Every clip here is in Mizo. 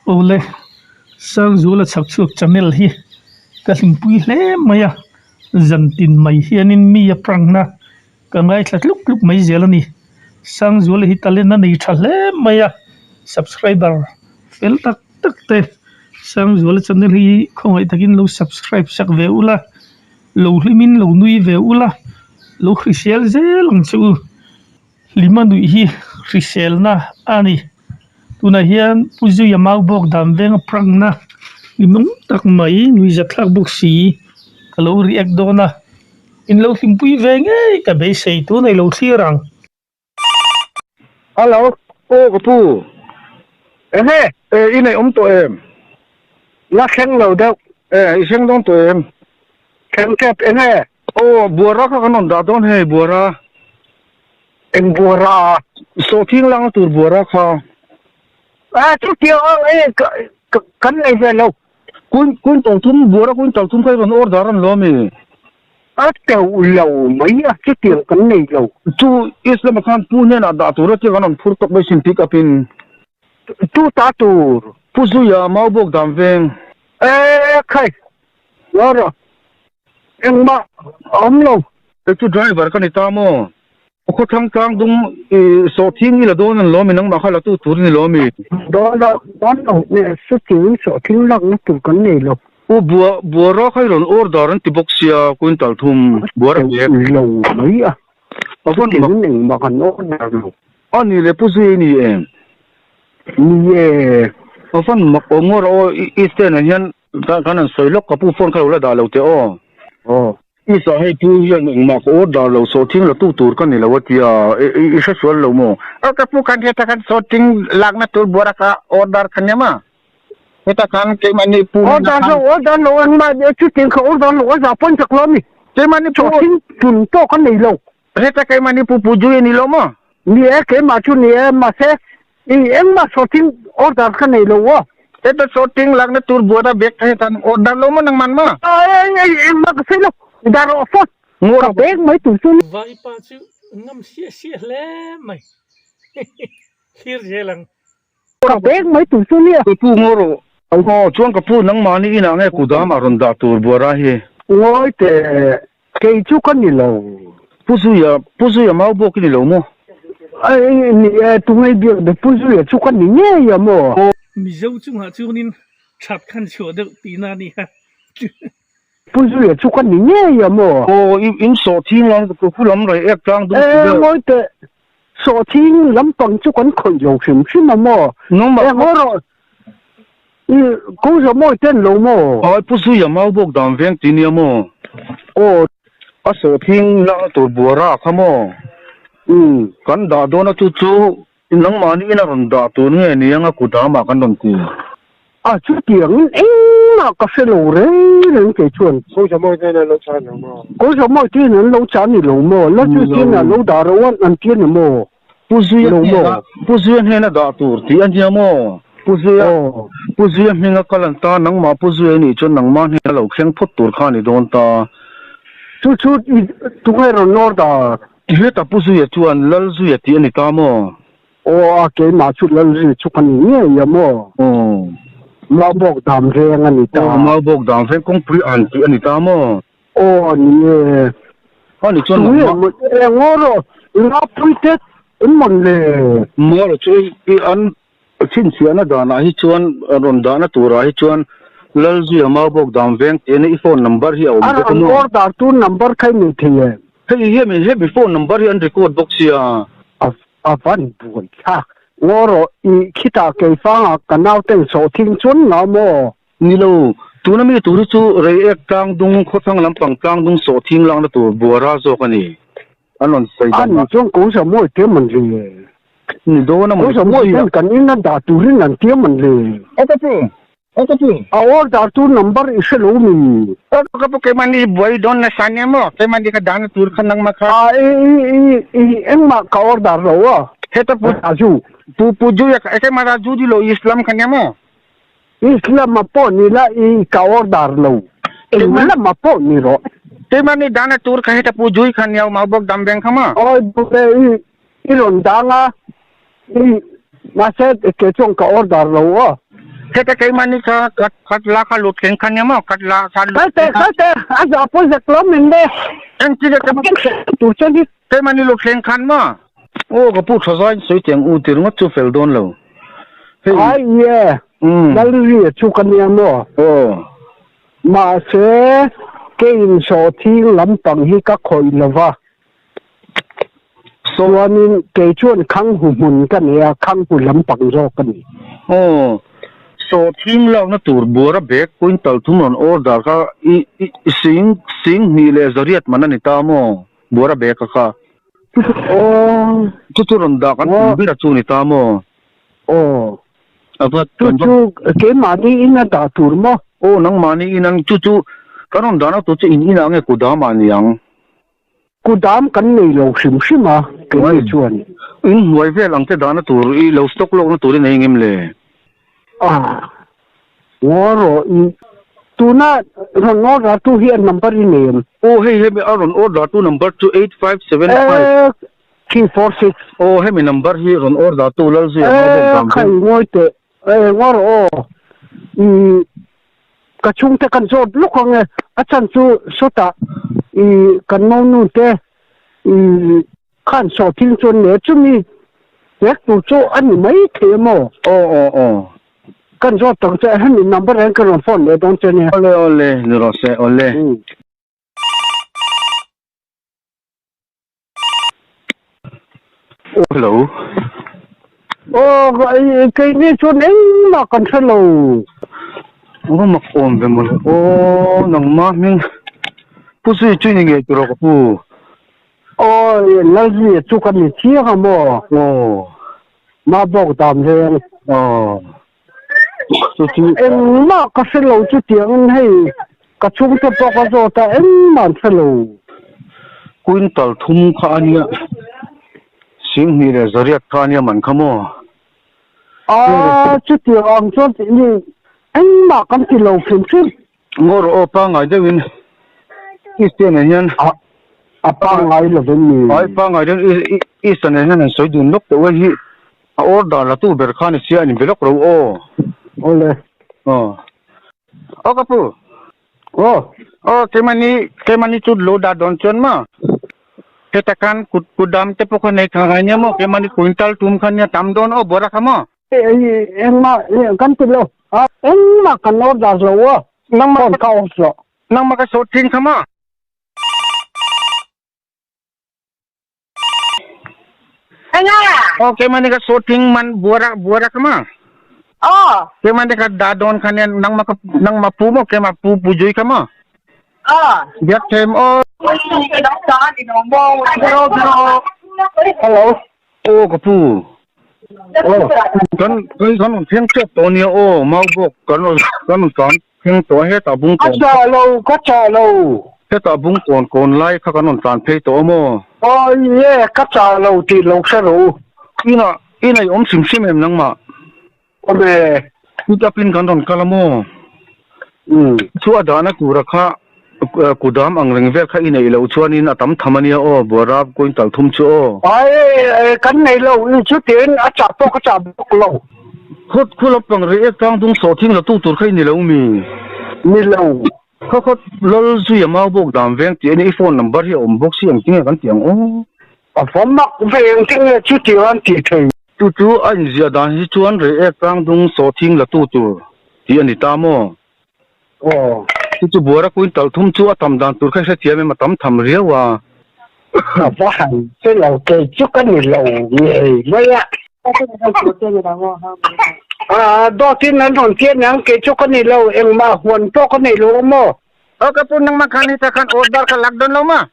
Awle, Sangzuala chhak chhuak channel hi ka hlimpui hle mai a, zantin mai hianin mi a prank-na ka ngaithla tluk tluk mai zel a ni. Sangzuala hi talent a nei tha hle mai a, subscriber fel tak tak te Sangzuala channel hi khawngaih takin lo subscribe sak ve ula, lo hlimin lo nui ve ula, lo hrisel zel ang che u. Hlima nuih hi hriselna a ni. Tunah hian Pu Zuia mau bawk dan venga prank-na hlimawm tak mai nuihzat thlak bawk si ka lo react dawn a, in lo hlimpui ve ngei ka beisei tun ei lo thlir ang. Hello. Aw ka pu. Enge? E i neih awm tawh em? La thleng lo deuh. E i thleng dawn tawh em? Thleng tep enge? Aw buara kha kan rawn dah dawn hei buara. Eng buara? Sawhthing lakna tur buara kha. A chutiang ang e kan nei ve lo. Kun kun tawng thum buara kun tawng thum kha i rawn order an lo ami? A teuh lo mai a chutiang kan nei lo. Chu East lamah khan pu hnenah dah tur a tia kan rawn phur tawp mai sin pick up in. Tu ta tur? Pu Zuia Maubawk dan veng. E khai ngaw rawh. Engmah a awm lo. Kei chu driver ka ni ta maw? Khawthlang tlang dung i sawhthing i la dawn an lawm i nangmah kha la tu tur i ni lawm i? Dawn lo, dawn lo nge chutin sawhthing lakna tur kan nei lo. U bua buara kha i rawn order an ti bawk sia quintal thum buara bag. Lo mai a, chutin engmah kan order lo. A ni le pu zui i ni em? Ni e. A van mak awm ngawr aw i stand ah hian Kan han sawi lawk ka pu phone kha lo la dah lo teh aw. Aw. I sa hei pu hian engmah ka order lo sawhthing la tu tur ka ni lo a tia i hre sual lo maw? Aw ka pu khan heta khan sawhthing lakna tur buara ka order kha nia ma heta khan keimahni pu hnenah Order lo order lo engmah chutin ka order lo a za pawn chak lo a ni. Keimahni pu Sawhthing tun pawh ka nei lo. Heta keimahni pu pu Jui a ni lo maw? Ni e keimah chu ni e mahse I engmah sawhthing order ka nei lo aw. Heta sawhthing lakna tur buara bag kha heta order lo maw nangman maw? Engmah ka sawi lo, dah rawh phone. Ka bag mai tur chu. Vaipa chu ngam siah siah hle mai. Thlir zel ang. Ka bag mai tur chu nia. Ka pu ngaw rawh. Aw chuan ka pu nangmahni inah nge kudamah rawn dah tur buara hi? Ngawi teh. Kei chu ka ni lo. Pu Zuia, Pu Zuia mau bawk i ni lo maw? Ai, ni e, tungai biak be Pu Zuia chu ka ni ngei a maw? Mizo chungah chuanin that khan chhuah deuh tihna a ni a. Pu Zuia chu ka ni ngei a maw? Aw, i in sawhthing lam ka pu lam rei ek tlang dum ti deuh. E, ngawi teh, sawhthing lampang chu kan khawih lo hrim hrim a maw? Nangmah. E, ngawi rawh, I ko zawh mawi ten lo maw? Ai pu Zuia mau bawk dan veng ti nia maw? Aw. A sawhthing lakna tur buara kha maw? Umm. Kan dah dawn a chu chu nangmahni in a rawn dah tur nge ni anga kudamah kan rawn ti. A chutiangin engmah ka hre lo reng reng kei chuan. Ko zawh mawi ten an lo chan lo maw? Ko zawh mawi ten an lo chan ni lo maw? La chu tian an lo dah reuh an ti a ni maw? Pu Zuia hnena Pu Zuia hnena dah tur tih a nia maw? Pu Zuia Pu Zuia hminga kal an ta nangmah Pu Zuia nih chuan nangmah hnena lo thleng phawt tur kha a ni dawn ta. Chu chu i tunge rawn nawr dar? Hetah Pu Zuia chuan Lal Zuia tih a ni ta maw? Aw a keimah chu Lal Zuia chu ka ni ngei a maw? Aw. Maubawk dam reng a ni ta. Aw Maubawk dam reng kawngpui an tih a ni ta maw? Aw ni e. A ni chuan nangmah. Tunge eng aw rawh Ngapui te an mawn le. Maw chu i an chhinchhiahna danah hi chuan rawn dahna turah hi chuan Lalzuia Maubawk dam veng tih ania i phone number hi a awm bawk a maw. A rawn order tu number kha i nei thei em? Hei hemi hemi phone number hi an record bawk sia. A van buai thlak. Ngaw rawh i khitah keifangah ka nauten sawhthing chuan nga maw? Ni lo, tuna mi tur hi chu Reiek tlang dung khawthlang lampang tlang dung sawhthing lakna tur buara zawk a ni. An rawn sawi dan a. Ani chuan ko sa mawi te man le. Ni dawn a mawni. Ko sa mawi ten kan in a dah turin an tia man le. Aw ka pu, aw ka pu. A order tu number i hre lo mi. Aw ka pu keimahni i buai dawn nasa nia maw? Keimahni ka dahna tur kha nangmah kha. A i i i engmah ka order lo a. Heta pu. Raju. Pu pu Juia kha keimah Raju di lo Islam kha nia maw? Islam a pawh ni la i ka order lo. Eng lam a pawh ni rawh. Keimahni dana tur kha heta pu Jui kha niau mau bawk dam veng kha maw? Awi bawk e i i rawn dang a i mahse ke chuan ka order lo aw. Heta keimahni kha khat la kha lut thleng kha nia maw khat la kha Kal teh kal teh a zah pawi zak lo min le. Engtin nge tur che hi. Keimahni lut thleng khan maw. Aw ka pu tha zai sawi tiang u tir ngawt chu fel dawn lo. Hei. Ai ye. Lalri chu ka nia maw. Aw. Mahse keiin sawhthing lampang hi ka khawih lova. Chuanin kei chuan Khanghu hmun ka nei a, Khanghu lampang zawk a ni. Aw, sawhthing lakna tur buara bag quintal thum rawn order kha i i sing sing hnih leh zariat man a ni ta maw? Buara bag a kha. Aw. Chu chu rawn dah kan tum ber a chu ni ta maw? Aw. A va Chu chu keimahni in a dah tur maw? Aw, nangmahni in an chu chu kan rawn dahna tur chu in inah nge kudamah ni ang? Kudam kan nei lo hrim hrim a, keini chuan. In hnuai vel ang te dahna tur i lo stock lawkna tur i nei ngem le? Ah, ngaw rawh i. Tuna rawn order tu hi a number i nei em? Aw hei hemi a rawn order tu number chu 8575. Eh, 346. Aw hemi number hi rawn order tu Lalzuia Maubawk Eh, khai ngawi teh. Eh, ngaw rawh aw. I Ka chhungte kan zawt lawk ang e, a chhan chu sawtah i kan monu te i khan sawhthing chuan ne chumi pek tur chu a ni mai thei a maw? Aw aw aw. Kan zawt tak che hemi number hian ka rawn phone leh dawn che nia. Awle awle ni rawh se awle. Hello. Aw keini chuan engmah kan hre lo. Ava mak awm ve mawle. Aw nangmah hming Pu Zui chu ni ngei tiraw ka pu? Aw Lalzui chu ka ni chiang a maw? Aw. Mah bawk dam reng. Aw. Chu chu. Engmah ka hre lo chutiangin hei ka chhungte pawh ka zawt a engmah an hre lo. Quintal thum kha a nia Singhnih leh Zariat kha a nia man kha maw? Aa chutiang ang chuan tih ni engmah kan ti lo hrim hrim. Ngaw rawh aw pangngai deuhin Easter nen hian A pangngai lovin ni. Ai pangngai deuhin Easter nen hian han sawi dun lawk teh uai hi A order la tu ber kha ni sia a ni be lawk ro aw. Awle. Aw. Aw ka pu. Aw. Aw keimahni keimahni chu lo dah dawn chuan maw heta khan kut kutdam te pawh kha nei kha ngai nia maw keimahni quintal tum kha nia tam dawn aw bawra kha maw. Engmah kan ti lo a engmah kan order lo a. Nangmah phone ka off lo. Nangmah ka sawt thin kha maw. Enga? Aw keimahni ka sawtling man buara buara kha ma. Aw. Keimahni ka dah dawn kha nia nangmah ka nangmah pu maw keimah pu pu zui kha maw. Aw. Biak them aw. Hello. Aw ka pu. Aw. Kan kan kan rawn thleng tep tawh nia aw maubawk kan rawn kan rawn tlan thleng tawh a hetah bung Ka kawn chah lo ka chah lo. Hetah bung kawn kawn lai kha kan rawn tlan phei tawh a maw? Aw ye ka chah lo tih lo hre rawh u. Inah inah i awm hrim hrim em nangmah? Awm e. Pick up in kan rawn kal a maw? Umm. Chu a dahna tura kha kudam ang reng vel kha i neih loh chuanin a tam tham a nia aw, Buara quintal thum chu aw. Ai kan nei lo, i chutin a chah pawh ka chah bawk lo. Khawt khu lampang reh ek tlang dung sawh thing la tu tur kha i ni lo mi? Ni lo. Khaw khawt lal zui a mau bawk dam veng tih a nia, i phone number hi a awm bawk si ang tinge kan ti ang aw. A va mak ve ang tinge chuti an tih thei. Chu chu a inziah dan hi chuan reh ek tlang dung sawh thing la tu tur tih a ni ta maw? Aw. Chu chu buara quintal thum chu a tam dan tur kha i hrethiam em a tam tham riau a. A va han che lo kei chu ka ni lo ngei mai a. A dawtin an rawn tia niang kei chu ka ni lo engmah huan pawh ka nei lo maw. Aw ka pu nangmah khan heta khan order kha lak dawn lo maw?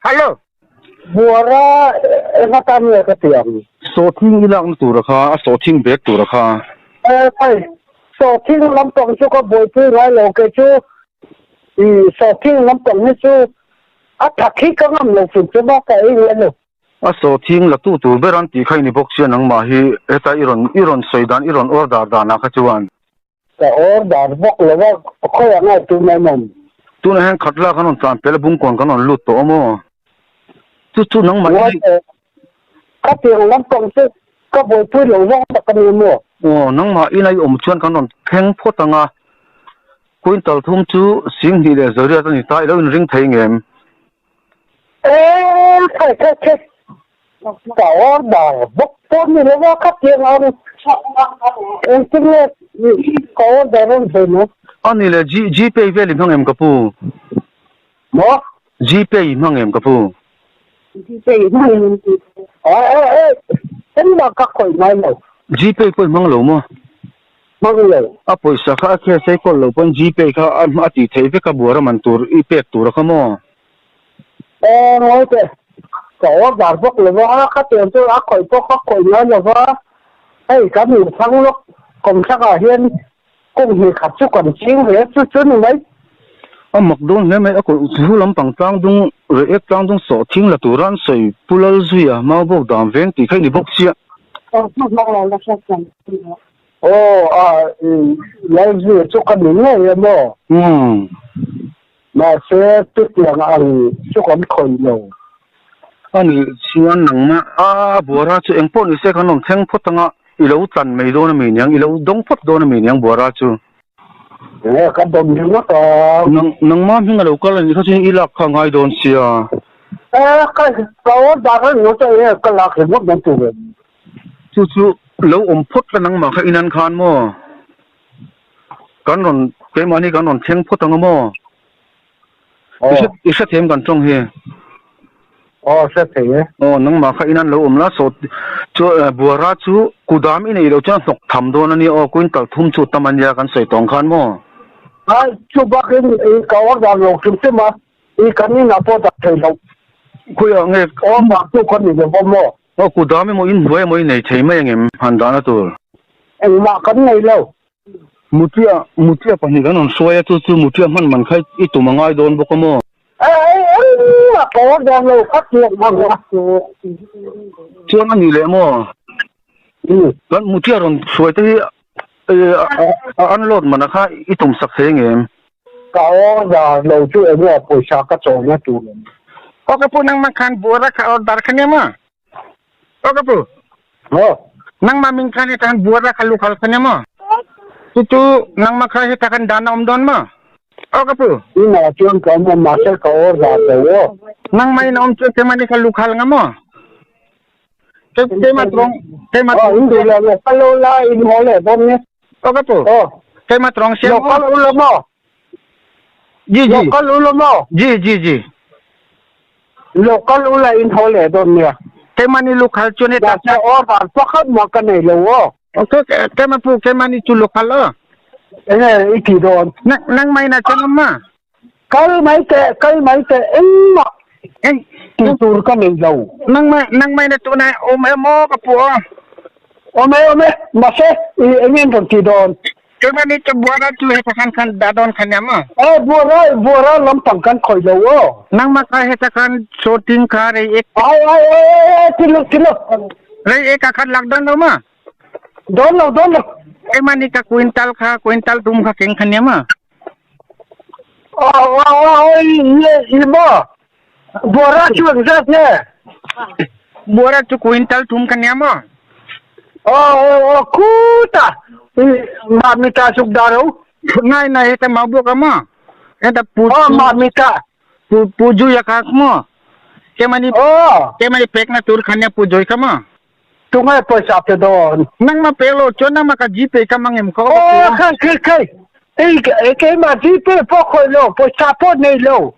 Hello. Buara enga tan nge ka ti ang? Sawhthing i lakna tura kha, a sawhthing bag tura kha. E khai, sawhthing lampang chu ka buaipui ngai lo kei chu i sawhthing lampang hi chu a thak hi ka ngam lo hrim hrim a, ka ei ngai lo. A sawhthing la tu tur ber an tih kha i ni bawk sia nangmah hi heta i rawn i rawn sawi dan i rawn order danah kha chuan. Ka order bawk lo a, khawiah nge tun an awm? Tunah hian Khatla kan rawn tlan pel a, Bungkawn kan rawn lut tawh a maw? Chu chu nangmah i. Khatiang lampang chu Ka buaipui lo vang tak a ni maw? Aw, nangmah ina i awm chuan kan rawn thleng phawt ang a, quintal thum chu 20 leh 800 a ni ta, i lo inring thei ngem? Eee, khai khai khai, ka order bawk pawh ni lo a, khatiang ang engtin nge ka order rawn thei maw? A ni le, G Gpay vel i hmang em ka pu? Maw? Gpay i hmang em ka pu? Gpay i hmang em? Aw aw aw, engmah ka khawih ngai lo. Gpay pawh i hmang lo maw? Hmang lo. A pawisa kha a cash a i kawl lo pawn Gpay kha a tih theih vek a buara man tur i pek tur a kha maw? Aw ngawi teh, ka order bawk lo va, khatiang chu a khawih pawh ka khawih ngai lo va, hei kan inthlang lawk kawmthlakah hian Kum hnih khat chu kan ching hle chu chu ni mai. A mak dawn hle mai, a kawlh chu lampang tlang dung reh ek tlang dung sawh thing la tura an sawi Pu Lalzuia Maubawk dan veng tih kha i ni bawk chiah. Aw a Lalzuia chu ka ni ngei em aw. Umm. Mahse chutiang ang chu kan khawih lo. A nih chuan nangmah a Buara chu engpawh ni se kan rawn thleng phawt anga i lo tlan mai dawn a mi niang, i lo dawng phawt dawn a mi niang Buara chu. Enge ka dawm ringawt a. Nangmah hming a lo kal a nih kha chuan i lak kha a ngai dawn sia. E ka ka order a ringawt a enge ka lak ringawt dawn tur em. Chu chu lo awm phawt la nangmah kha inan khan maw. Kan rawn, keimahni kan rawn thleng phawt ang a maw? I hre, i hre thei em kan tawng hi? Aw, hre thei e. Aw, nangmah kha inan lo awm la, saw chu Buara chu kudam i neih loh chuan a hnawk tham dawn a nia aw, quintal thum chu tam a nia kan sawi tawng khan maw? Ai, chu bakin i ka order lo hrim hrim a, i kan inah pawh dah thei loh. Khawiah nge? Order chu ka ni lo va maw? Aw, kudam emaw inhnuai emaw i nei thei mai angem han dahna tur? Engmah kan nei lo. Mutia, Mutia pahnih kan rawn hruai a, chu chu Mutia hman man kha i tum a ngai dawn bawk a maw? Engmah ka order lo kha tiang ang a. Chuan a nih leh maw? Kan Mutia rawn hruai te hi a unload man a kha i tum sak thei angem? Ka order lo chu enge pawisa ka chawina tur em? Aw ka pu nangmah khan buara kha order kha nia maw? Aw ka pu. Maw? Nangmah min khan heta khan buara kha lukhal kha nia maw? Chu chu nangmah kha heta khan dan a awm dawn maw? Aw ka pu. Inah chuan ka awm a mahse ka order lo aw. Nangmah in a awm chuan keimah nih kha lukhal nga maw? Keimah tawng keimah tawng. In duh lo local ula in haw leh dawn nia. Aw ka pu. Aw. Keimah tawng siam. Local ula maw? Ji ji. Local ula maw? Ji ji ji. Local ula in haw leh dawn nia. Keimah ni local chuan heta. Mahse order pakhat mah ka nei lo aw. Okay keimah pu keimah ni chu local aw. Enge i ti dawn? Nangmah in a chuan awm ma? Kal mai teh, kal mai teh, engmah tih tur ka nei lo. Nangmah, nangmah ina tunah awm em aw ka pu aw. Awm e, awm e, mahse i eng em rawn ti dawn? Keimah nih chu buara chu heta khan khan dah dawn kha nia maw? Aw buara, buara lampang kan khawih lo aw. Nangmah kha heta khan sorting kha rei ek. Ai, ai, ai, ai, ai, ti lo, ti lo. Rei ek a khat lak dawn lo maw? Dawn lo, dawn lo. Keimah nih ka quintal kha, quintal dum kha keng kha nia maw? Buara chu engzat nge? Buara chu quintal thum ka nia maw? Aw aw aw khuta Mamita chuk dar ho. Nai nai heta mau bawk a maw? Heta pu Aw Mamita. Pu pu Juia kha maw? Kemani Aw. Kemani pekna tur kha nia pu Joy kha maw? Tunge pawisa pe dawn? Nangmah pek lo chuan nangmah ka Gpay ka mang em kho? Aw khai khai khai ei keimah Gpay pawh khawih lo pawisa pawh nei lo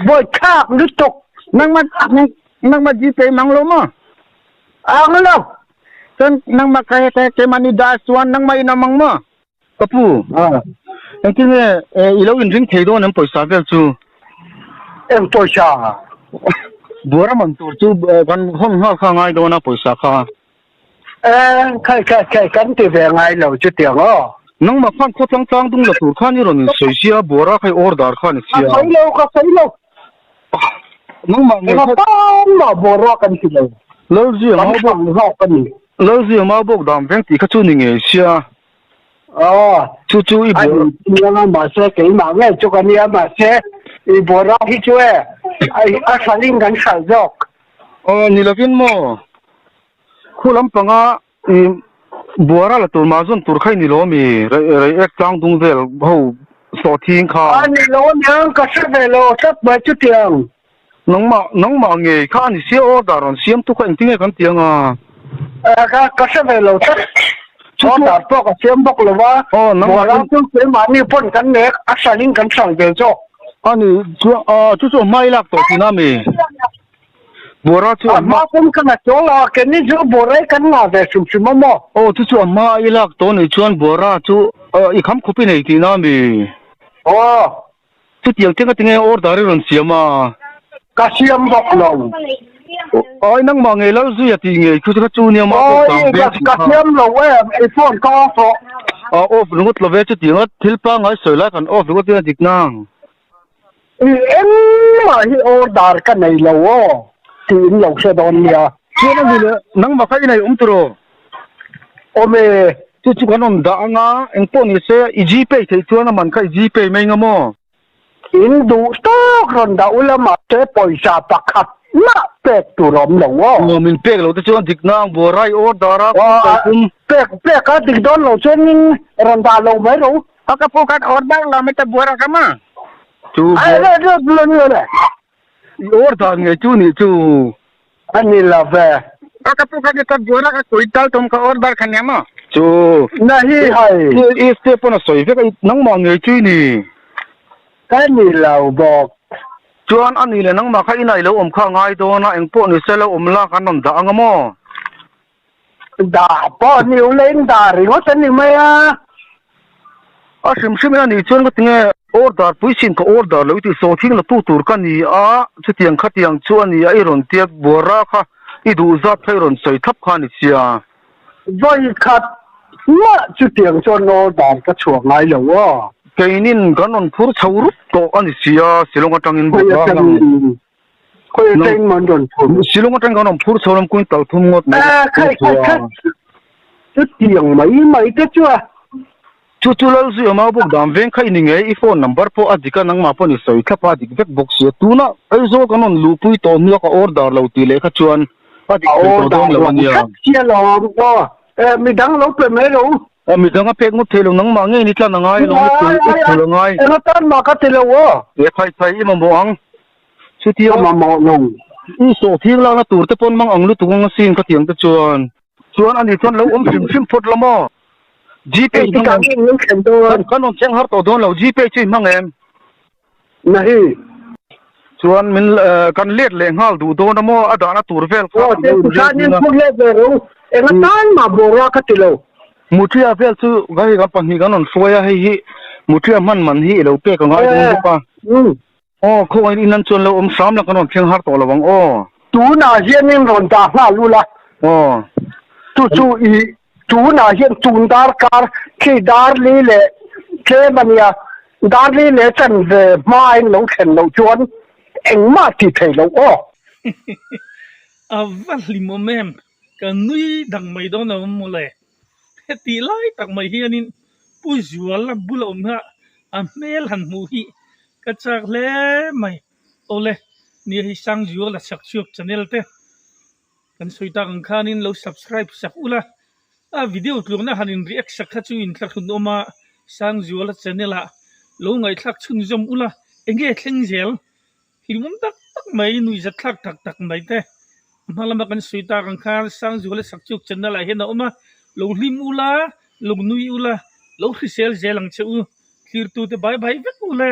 buaithlak lutuk. Nangmah nangmah Gpay mang lo maw? Ang lo. Chuan nangmah ka heta keimah ni dah chuan nangmah in a mang maw? Ka pu, engtin nge i lo inring thei dawn em pawisa vel chu? Eng pawisa? Buara man tur chu kan hawn nghal kha ngai dawn a pawisa kha. Eng khai khai khai kan ti ve ngai lo chutiang aw. Nangmah khan khaw tlang tlang dung la tur khan i rawn insawi sia, buara kha i order kha ni sia. Ka sawi lo, ka sawi lo. Nangmah ngei kha. Enga tan mah buara kan ti lo. Lalzia Kan thlang zawk a ni. Lalzia Maubawk dam veng tih kha chu ni ngei sia. Aw, Chu chu i a buara. in chiang a mahse keimah ngei chu ka nia mahse i buara hi chu e a hralhin kan hralh zawk. Aw ni lovin maw? Khu lampanga. I buara la tur mah zawn tur kha i ni lo ami? Reiek tlang dung vel ho sawhthing kha. A ni lo aniang ka hre ve lo tlat mai chutiang. Nangmah nangmah ngei kha a ni sia order rawn siam tu kha engtinge kan ti anga? Ka ka hre ve lo tlat. Order pawh ka siam bawk lo va. Aw nangmah Buara chu keimahni pawn kan nek a hranin kan hrang ve zawk. A ni chu chu chu a hma i lak tawh thin a mi? Buara chu a hma pawm ka la chawl a, keini chu Buara i kan ngah ve hrim hrim a maw? Aw chu chu a hma i lak tawh anih chuan Buara chu i kham khup i nei tihna a mi? Aw. Chutiang te ngatinge order i rawn siam a? Ka siam bawk lo. Awi nangmah ngei lal zui a tih ngei khu kha chu nia mah pawh Awi ka siam lo em, i phone ka off rawh. A off ringawt lo ve chutiang a thil pangngai sawi lai kan off ringawt in a dik nang. I engmah hi order ka nei lo aw tiin lo hre dawn nia. Chuan a ni leh nangmah kha i nei awm tiraw? Awm e. Chu chu kan rawn dah anga engpawh ni se i gpay theih chuan a man kha i gpay mai nga maw? In duh tawk rawn dah ula mahse pawisa pakhat mah pek tur a awm lo aw. Aw min pek lo te chuan dik na ang buarai order a kawng kal tum. Pek pek a dik dawn lo chuan in rawn dah lo mai ro. A ka pu khan order lo mai ta buara ka ma. Chu buara. I order ngei chu nih chu. A ni lo ve. A ka pu kha ka buara ka kui tal tum ka order kha nia maw. Chu. Na hi hai. I step pawn a sawi vek a nangmah ngei chu i ni. Ka ni lo bawk. Chuan a ni le nangmah kha inah i lo awm kha a ngai dawn a engpawh ni se lo awm la kan rawn dah anga maw. Dah pawh ni ula in dah ringawt a ni mai a. A hrim hrim in a nih chuan ka tinge order pui sin ka order lo i tih saw thing la tu tur ka ni a, chutiang khatiang chu a ni a i rawn tia buara kha i duh zat kha i rawn sawi thlap kha a ni sia. Vawi khat mah chutiang chuan order ka chhuah ngai lo aw. Keinin kan rawn phur chho rup tawh a ni sia, Shillong atangin buara lang. Khawi atangin maw an rawn phur? Shillong atangin kan rawn phur chho lam kuin tal thum ngawt mai ka phur chho a. Chutiang mai mai te chu a. Chu chu Lalzuia mau bawk dan veng kha i ni ngei, i phone number pawh a dik a, nangmah pawh ni sawi thlap a, a dik vek bawk sia. Tuna Aizawl kan rawn luhpui tawh hnuah ka order lo tih leh kha chuan a dik thei tawh dawn lo a nia. A order lo sia lawm aw, midang lo pe mai lo. A midang a pek ngawt thei lo, nangmah ngei ni tlan a ngai lo, i thul a ngai. Eng atan mah ka ti lo aw. E khai khai i mamawh ang. Chutia Ka mamawh lo. I sawh thiang lakna tur te pawn mang ang lutuk ang asin ka tiang te chuan. Chuan ani chuan lo awm hrim hrim phawt la maw? Gpay Engtikah hmang nge in thlen dawn? Kan rawn cheng har tawh dawn lo, Gpay chu i hmang em? Nahi. Chuan min kan let leh nghal duh dawn a maw? A dahna tur vel kha Aw, kan lo te inrel in dun a. phur let ve ro. Eng atan mah bawra ka ti lo. Mutria vel chu ka hei kan pahnih kan rawn hruai a, hei hi Mutria hman man hi i lo pek a ngai dawn bawk a. Aw, khawngaih in an chuan lo awm hram la kan rawn thleng har tawh lo ang aw. Tunah hian in rawn dah nghal ula. Aw. Chu chu i tunah hian tun darkar khi darli leh tlem a nia, darli leh chanve hma a in lo thlen loh chuan engmah ti thei lo aw. A va hlimawm em, ka nui dang mai dawn lo mawle. Heti lai tak mai hianin Pu Zuala bula awm kha a hmel han hmuh hi ka chak hle mai. Awle, nia hei Sangzuala Chhakchhuak channel te kan sawi tak ang khanin lo subscribe sak ula, a video tlukna han in react sak kha chu in thlahrun awm a, Sangzuala channel ah lo ngaihthlak chhunzawm ula, enge thleng zel Hlimawm tak tak mai, nuihzat thlak tak tak mai te. A hma lama kan sawi tak ang khan Sangzuala Chhakchuk channel ah hian a awm a, lo hlim ula, lo nui ula, lo hrisel zel ang che u, thlirtute bai bai vek ule.